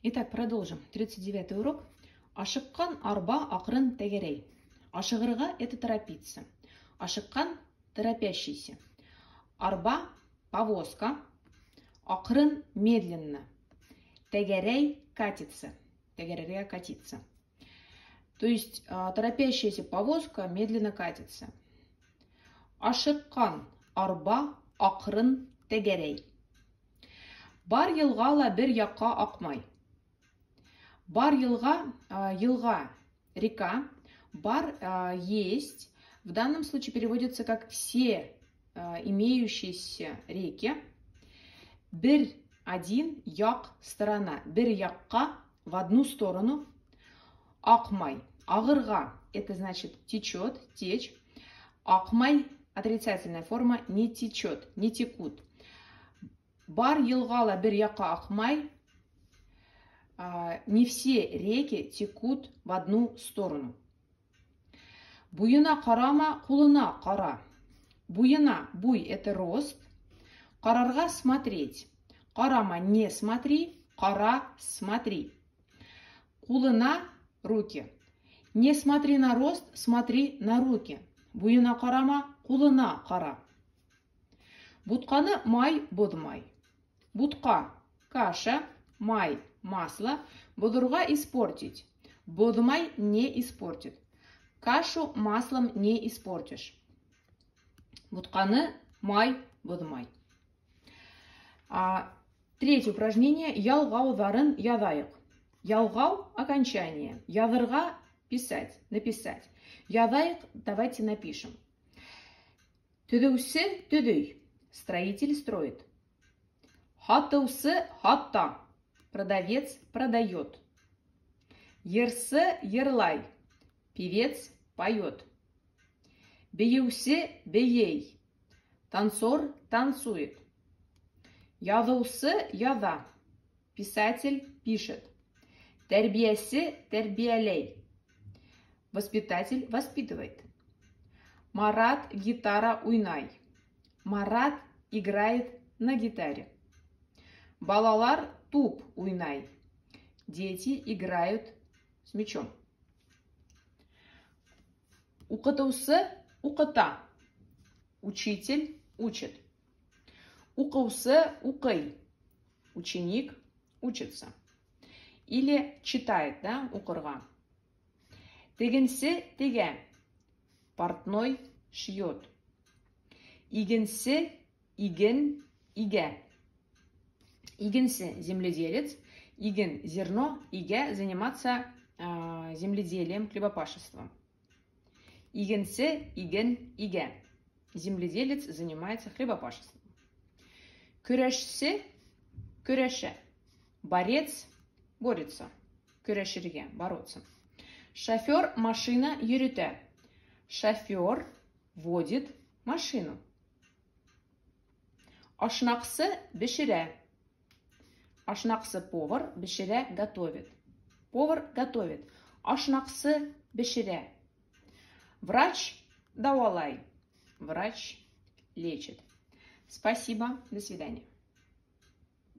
Итак, продолжим. 39 урок. Ашыҡҡан арба аҡрын тәгәрәй. Ашығырға – это торопиться. Ашыҡҡан – торопящийся. Арба – повозка. Аҡрын – медленно. Тәгәрәй – катится. Тәгәрәргә – катиться. То есть торопящаяся повозка медленно катится. Ашыҡҡан арба аҡрын тәгәрәй. Бар йылға ла бер яҡҡа аҡмай. Бар йылға, йылға, река, бар есть, в данном случае переводится как все имеющиеся реки. Бер один, яҡ сторона. Бер яҡҡа в одну сторону. Аҡмай. Ағырға это значит течет, течь. Аҡмай отрицательная форма не течет, не текут. Бар йылға ла бер яҡҡа аҡмай. Не все реки текут в одну сторону. Буйына ҡарама, ҡулына ҡара. Буйына, буй – это рост. Ҡарарға – смотреть. Ҡарама – не смотри, ҡара – смотри. Ҡулына – руки. Не смотри на рост, смотри на руки. Буйына ҡарама, ҡулына ҡара. Бутҡаны май боҙмай. Бутҡа – каша, май – масло, боҙорға испортить. Боҙмай не испортит. Кашу маслом не испортишь. Бутҡаны май боҙмай. Третье упражнение. Ялғауҙарын яҙайыҡ. Ялғау – окончание. Яҙырға – писать, написать. Яҙайыҡ – давайте напишем. Төҙөүсе төҙөй. Строитель строит. Һатыусы һата. Продавец продает. Йырсы йырлай. Певец поет. Бейеүсе бейей. Танцор танцует. Яҙыусы яҙа. Писатель пишет. Тәрбиәсе тәрбиәләй. Воспитатель воспитывает. Марат гитара уйнай. Марат играет на гитаре. Балалар туп уйнай. Дети играют с мячом. Уҡытыусы уҡыта. Учитель учит. Уҡыусы уҡый. Ученик учится. Или читает, да, уҡырға. Тегенсе тегә. Портной шьет. Игенсе иген игә. Игенсе – земледелец, иген – зерно, игә – заниматься земледелием, хлебопашеством. Игенсе, иген, игә. Земледелец занимается хлебопашеством. Көрәшсе, көрәшә. Борец борется. Көрәшергә, бороться. Шофер машина йөрөтә. Шофер водит машину. Ашнаҡсы бешерә. Ашнаҡсы повар, бешерә готовит. Повар готовит. Ашнаҡсы бешерә. Врач дауалай. Врач лечит. Спасибо. До свидания.